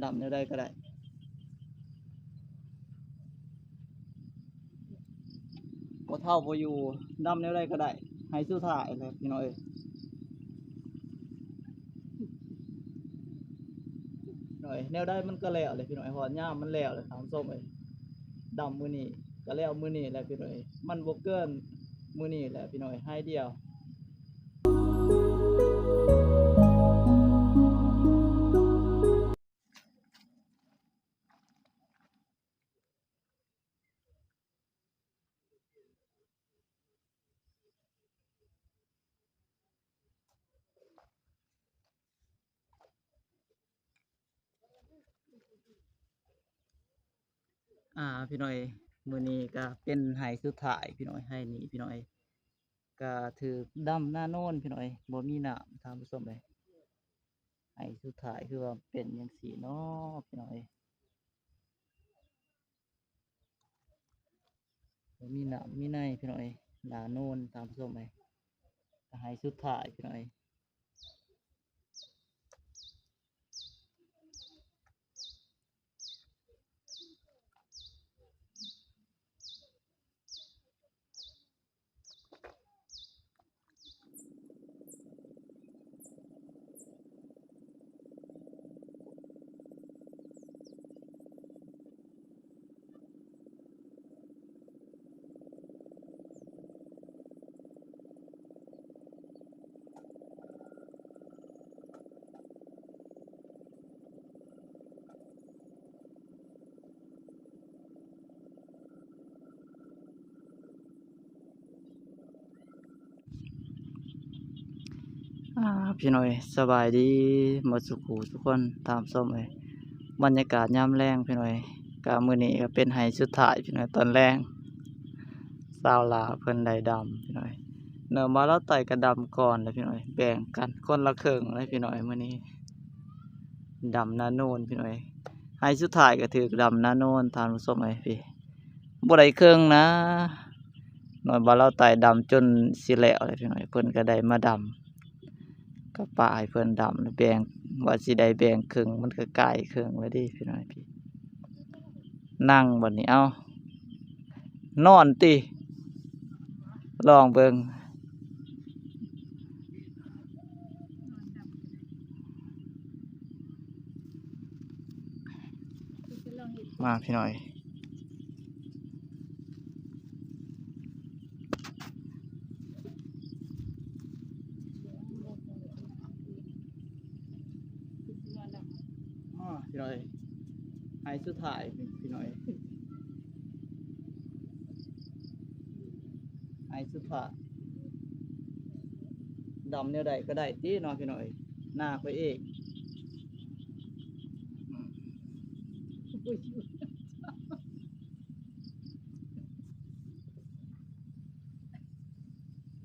ດຳແນວໃດກໍໄດ້ ບໍ່ເຖົ້າບໍ່ຢູ່ ດຳແນວໃດກໍໄດ້ ໄຫສຸດທ້າຍແລ້ວພີ່ນ້ອງເອີຍ. ໂອ້ຍ ແນວໃດມັນກໍແລ້ວແຫຼະພີ່ນ້ອງເອີຍ ຮອດຍາມມັນແລ້ວແຫຼະທ່ານຜູ້ຊົມເອີຍ. ດຳມື້ນີ້ກໍແລ້ວມື້ນີ້ແຫຼະພີ່ນ້ອງເອີຍ ມັນບໍ່ເກີນມື້ນີ້ແຫຼະພີ່ນ້ອງເອີຍ ໄຫດຽວ. ອ່າ ພີ່ນ້ອງເອີຍ ມື້ນີ້ກໍເປັນໄຫສຸດທ້າຍພີ່ນ້ອງເອີຍ ໄຫນີ້ພີ່ນ້ອງເອີຍ ກໍຖືກດຳນາໂນນພີ່ນ້ອງເອີຍ ບໍ່ມີນ້ຳທ່ານຜູ້ຊົມເອີຍ. ໄຫສຸດທ້າຍຄືວ່າເປັນຈັ່ງຊີ້ເນາະພີ່ນ້ອງເອີຍ. ບໍ່ມີນ້ຳມີໃນພີ່ນ້ອງເອີຍ ນາໂນນທ່ານຜູ້ຊົມເອີຍ ໄຫສຸດທ້າຍພີ່ນ້ອງເອີຍ. ອ່າ ພີ່ນ້ອງເອີຍ ສະບາຍດີໝົດສູ່ຄູ່ສູ່ຄົນທ່ານຜູ້ຊົມເອີຍ. ບັນຍາກາດຍາມແລງພີ່ນ້ອງເອີຍ ກະມື້ນີ້ກະເປັນໄຫສຸດທ້າຍພີ່ນ້ອງເອີຍ ຕອນແລງ ຊາວລາວເພິ່ນໄດ້ດຳພີ່ນ້ອງເອີຍ. ເນີມວ່າລາວໃຕ້ກະດຳກ່ອນແຫຼະພີ່ນ້ອງເອີຍ ແບ່ງກັນຄົນລະເຄິ່ງເລີຍພີ່ນ້ອງເອີຍ ມື້ນີ້ ດຳນາໂນນພີ່ນ້ອງເອີຍ. ໄຫສຸດທ້າຍກະຖືກດຳນາໂນນທ່ານຜູ້ຊົມເອີຍ ພີ່ ບໍ່ໄດ້ເຄິ່ງນະ ນ້ອຍບ່າວລາວໃຕ້ດຳຈົນຊິແລ້ວແລ້ວພີ່ນ້ອງເອີຍ ເພິ່ນກະໄດ້ມາດຳ ກະປະໃຫ້ເພິ່ນດຳ ແບ່ງ ວ່າຊິໄດ້ແບ່ງເຄິ່ງ ມັນກະກາຍເຄິ່ງແລ້ວເດ້ພີ່ນ້ອງເອີຍ. ນັ່ງບັດນີ້ ເອົ້າ ນອນຕິ ລອງເບິ່ງ. ມາພີ່ນ້ອງເອີຍ ອ້າ ພີ່ນ້ອງເອີຍ ໄຫສຸດທ້າຍພີ່ນ້ອງເອີຍ ໄຫສຸດທ້າຍ ດຳແນວໃດກໍໄດ້ຕິເນາະພີ່ນ້ອງເອີຍ ໜ້າຂ້ອຍເອງ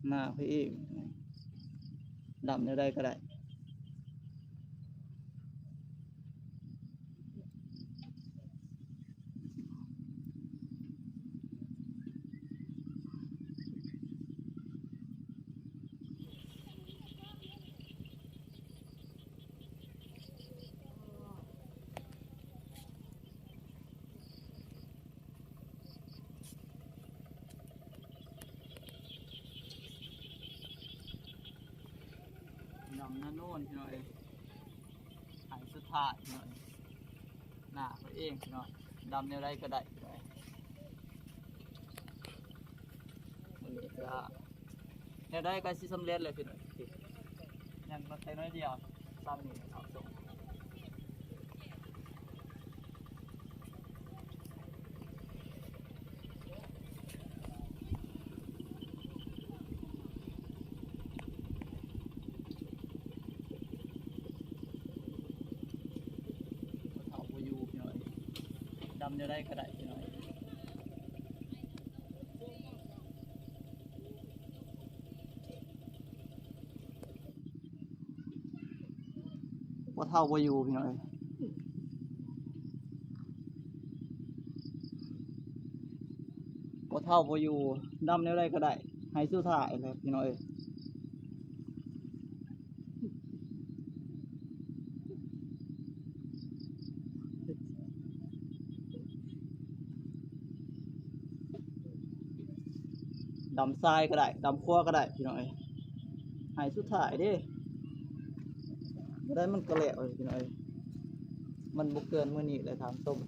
ໜ້າຂ້ອຍເອງ ດຳແນວໃດກໍໄດ້. ດຳນາໂນນພີ່ນ້ອງເອີຍ ໄຫສຸດທ້າຍພີ່ນ້ອງເອີຍ ໜ້າເຂົາເອງພີ່ນ້ອງ ດຳແນວໃດກໍໄດ້ພີ່ນ້ອງເອີຍ ມື້ນີ້ກະ ແນວໃດກໍຊິສຳເລັດແລ້ວພີ່ນ້ອງ ຍັງລົດໄປໜ້ອຍດຽວ ຊ້ຳນີ້ເອົາສົ່ງ ເຖົ້າບໍ່ຢູ່ພີ່ນ້ອງ ດຳແນວໃດກໍໄດ້ພີ່ນ້ອງ. ບໍ່ເຖົ້າບໍ່ຢູ່ພີ່ນ້ອງເອີຍ ບໍ່ເຖົ້າບໍ່ຢູ່ ດຳແນວໃດກໍໄດ້ ໄຫສຸດທ້າຍແລ້ວພີ່ນ້ອງເອີຍ. ດຳຊາຍກໍໄດ້ ດຳຂົວກໍໄດ້ພີ່ນ້ອງເອີຍ. ໄຮ່ສຸດທ້າຍເດ້ ບໍ່ໄດ້ມັນກໍແລ້ວພີ່ນ້ອງເອີຍ. ມັນບໍ່ເກີນມື້ນີ້ແຫຼະທ່ານຜູ້ຊົມ.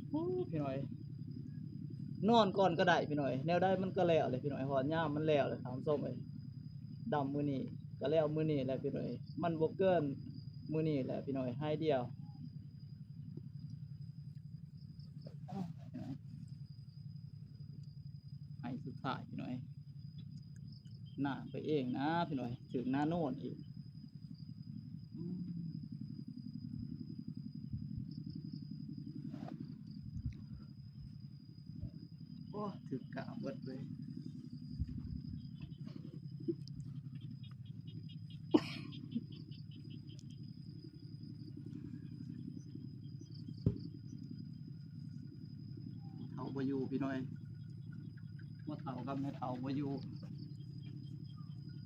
ໂອ້ ພີ່ນ້ອງເອີຍ ນອນກ່ອນກໍໄດ້ພີ່ນ້ອງເອີຍ. ແນວໃດມັນກໍແລ້ວແຫຼະພີ່ນ້ອງເອີຍ ຮອດຍາມມັນແລ້ວແຫຼະທ່ານຜູ້ຊົມເອີຍ. ດຳມື້ນີ້ກໍແລ້ວມື້ນີ້ແຫຼະພີ່ນ້ອງເອີຍ ມັນບໍ່ເກີນມື້ນີ້ແຫຼະພີ່ນ້ອງເອີຍ ໄຮ່ດຽວ. ໄຮ່ສຸດທ້າຍພີ່ນ້ອງເອີຍ ນາໄປເອງນະພີ່ນ້ອງເອີຍ ຖືກນາໂນນອີກ. ໂອ້ ຖືກກາເບິດເລີຍ. ເຖົ້າບໍ່ຢູ່ພີ່ນ້ອງເອີຍ ພໍ່ເຖົ້າກັບແມ່ເຖົ້າບໍ່ຢູ່.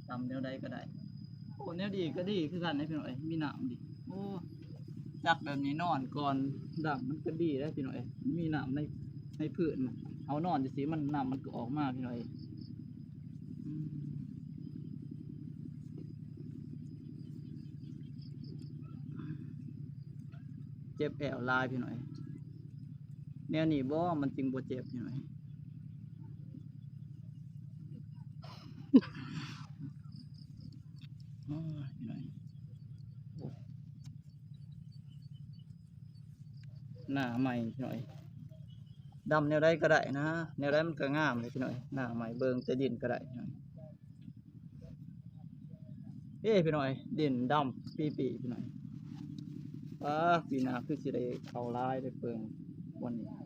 ດຳແນວໃດກໍໄດ້. ໂອ້ ແນວດີກໍດີຄືກັນເດ້ພີ່ນ້ອງເອີຍ ມີນ້ຳດີ. ໂອ້ ຈັກແບບນີ້ນອນກ່ອນ ດຳມັນກໍດີເດ້ພີ່ນ້ອງເອີຍ ມີນ້ຳໃນ ໃນພື້ນ. ເຮົານອນຈັ່ງຊີ້ ມັນ ນ້ຳມັນກໍອອກມາພີ່ນ້ອງເອີຍ. ເຈັບແອວຫຼາຍພີ່ນ້ອງເອີຍ. ແນວນີ້ບໍ່ ມັນຈຶ່ງບໍ່ເຈັບພີ່ນ້ອງເອີຍ. ໂອ້ຍ ພີ່ນ້ອງເອີຍ ໂອ້ ນາໃໝ່ພີ່ນ້ອງເອີຍ. ດຳແນວໃດກໍໄດ້ນະ ແນວໃດມັນກໍງາມເລີຍພີ່ນ້ອງເອີຍ. ນາໃໝ່ເບິ່ງແຕ່ດິນກໍໄດ້ພີ່ນ້ອງເອີຍ. ເອີ ພີ່ນ້ອງເອີຍ ດິນດຳປີໆ ພີ່ນ້ອງເອີຍ. ປ້າ ປີໜ້າຄືຊິໄດ້ເຂົ້າຫຼາຍ ໄດ້ເບິ່ງບ່ອນນີ້ ພີ່ນ້ອງເ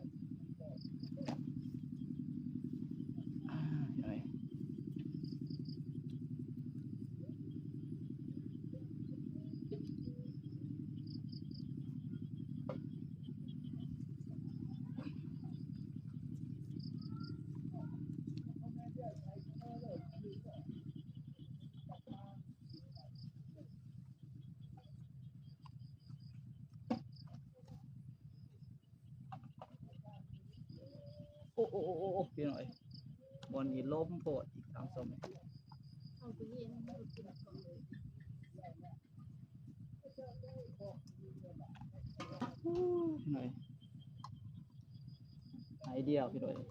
ອີຍ. ໂອ້ ໂອ້ ໂອ້ ໂອ້ ໂອ້ ພີ່ນ້ອງເອີຍ ບ່ອນນີ້ລົມໂພດອີກ ທ່ານຜູ້ຊົມ. ໂອ້ ພີ່ນ້ອງເອີຍ ໄຮ່ດຽວ ພີ່ນ້ອງເອີຍ.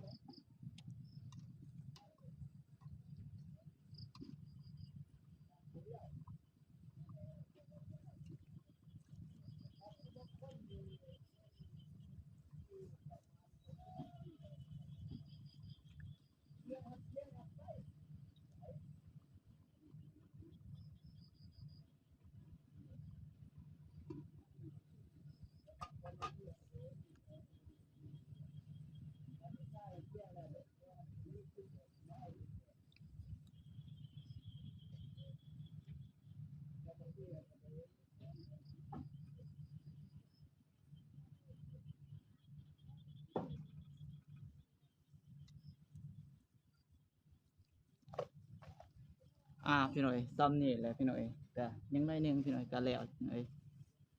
ອ່າ ພີ່ນ້ອງເອີຍ ສ່ຳນີ້ແຫຼະພີ່ນ້ອງເອີຍ ກະຍັງໜ້ອຍໜຶ່ງພີ່ນ້ອງເອີຍ ກະແລ້ວພີ່ນ້ອງເອີຍ.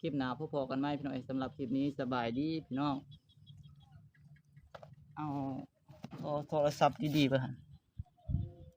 ຄລິບໜ້າພໍ້ກັນໃໝ່ພີ່ນ້ອງເອີຍ ສຳລັບຄລິບນີ້ສະບາຍດີພີ່ນ້ອງ. ເອົາ ໂທລະສັບດີໆ ເບິ່ງຫັ້ນ.